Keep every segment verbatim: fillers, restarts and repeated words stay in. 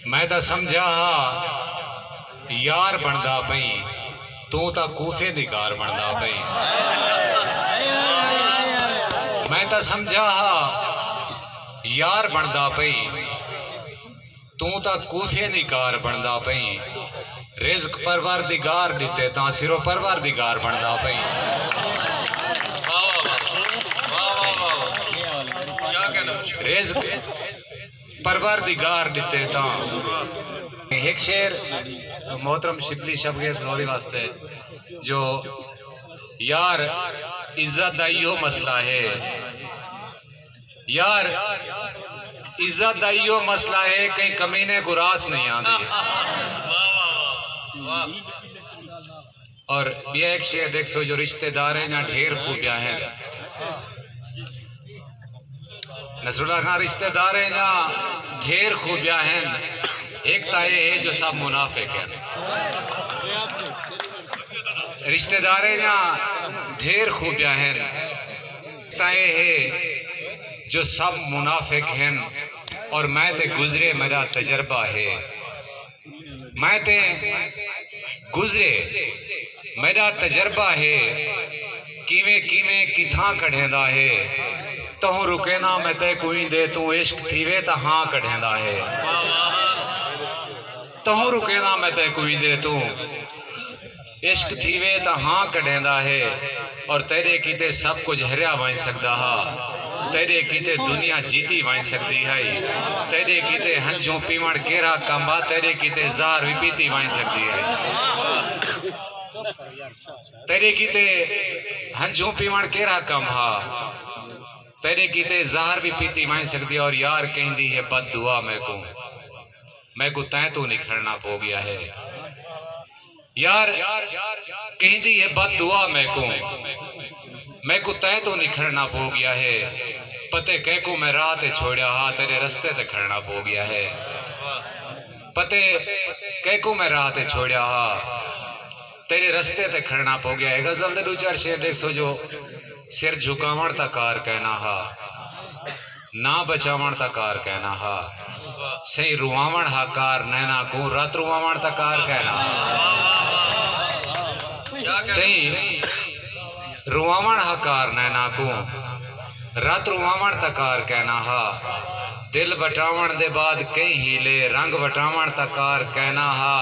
میں تاں سمجھا ہا یار بݨدا پئیں، توں تاں کوفے دی کار بݨدا پئیں۔ میں تاں سمجھا ہا یار بݨدا پئیں، توں تاں کوفے دی کار بݨدا پئیں۔ رزق پروردگار ݙتے تاں سرو پروردگار بݨدا پئیں۔ واہ، واہ، واہ۔ واہ، واہ، واہ، واہ۔ کیا کہنا۔ رزق پروردگار ݙتے تاں۔ ہک شعر محترم شبلی شبگیز لوری واسطے، جو یار عزت دا ایہو مسئلہ ہے، یار عزت دا ایہو مسئلہ ہے، کہیں کمینے کوں راس نہیں آندی۔ واہ، واہ، واہ، واہ۔ اور ٻیا ہک شعر ݙیکھسو جو رشتہ داریں جا ڈھیر خوبیاں ہیں۔ نصراللہ خان، رشتہ داریں جا ڈھیر خوبیاں ہیں، ہک تاں اے ہے جو سب منافق ہیں۔ رشتہ داریں جا ڈھیر خوبیاں ہیں، تاں اے ہے جو سب منافق ہیں۔ اور میں تے گزرے، میݙا تجربہ ہے۔ میں تے گزرے، میݙا تجربہ ہے، کیویں کیویں کتھاں کڈھیندا ہے۔ تہوں رکینداں میں تیکوں ایندے، توں عشق تھیوے تاں ہاں کڈھیندا ہے۔ تہوں رکینداں میں تیکوں ایندے، توں عشق تھیوے تاں ہاں کڈھیندا ہے۔ اور تیݙے کیتے سب کجھ ہریا ونڄ سڳدا ہا، تیݙے کیتے دنیا جیتی ونڄ سڳدی ہئی۔ تیݙے کیتے ہنجھوں پیوݨ کیرھا کم ہا، تیݙے کیتے زہر وی پیتی ونڄ سڳدی ہئی۔ تیݙے کیتے ہنجھوں پیوݨ کیرھا کم ہا، تیݙے کیتے زہر وی پیتی ونڄ سڳدی ہے۔ اور یار کہندی ہے بد دعا میکوں، میکوں تیں توں نکھڑنا پو ڳیا ہے۔ یار کہندی ہے بد دعا میکوں، میکوں تیں توں نکھڑنا پو ڳیا ہے۔ پتے کیکوں میں راہ تے چھوڑیا ہا، تیݙے رستے تے کھڑنا پو ڳیا ہے۔ پتے کیکوں میں راہ تے چھوڑیا ہا، تیݙے رستے تے کھڑنا پو ڳیا ہے۔ غزل دے ݙو چار شعر ݙیکھسو جو سر جھکاوݨ تاں کار کائنا ہا، ناں بچاوݨ تاں کار کائنا ہا۔ سئیں رواوݨ ہا کار نیناں کوں، رت رواوݨ تاں کار کائنا ہا۔ سئیں رواوݨ ہا کار نیناں کوں، رت رواوݨ تاں کار کائنا ہا۔ دل وٹاوݨ دے بعد کئی حیلے، رنگ وٹاوݨ تاں کار کائنا ہا۔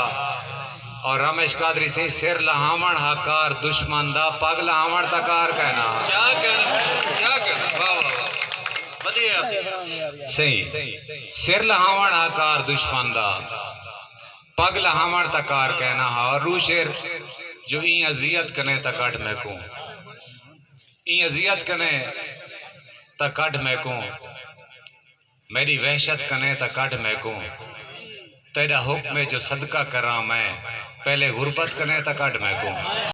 اور رمیش قادری سئیں، سر لہاوݨ ہا کار دشمن دا، پڳ لہاوݨ تاں کار کائنا ہا۔ کیا کہنا، کیا کہنا، واہ، واہ، واہ۔ ودھیا۔ سئیں، سر لہاوݨ ہا کار دشمن دا، پڳ لہاوݨ تاں کار کائنا ہا۔ اور ݙو شعر جو ایں اذیت کنے تاں کڈھ میکوں، ایں اذیت کنے تاں کڈھ میکوں، میݙی وحشت کنے تاں کڈھ میکوں، تیݙا حکم ہے جو صدقہ کراں میں، پہلے غربت کنے تاں کڈھ میکوں۔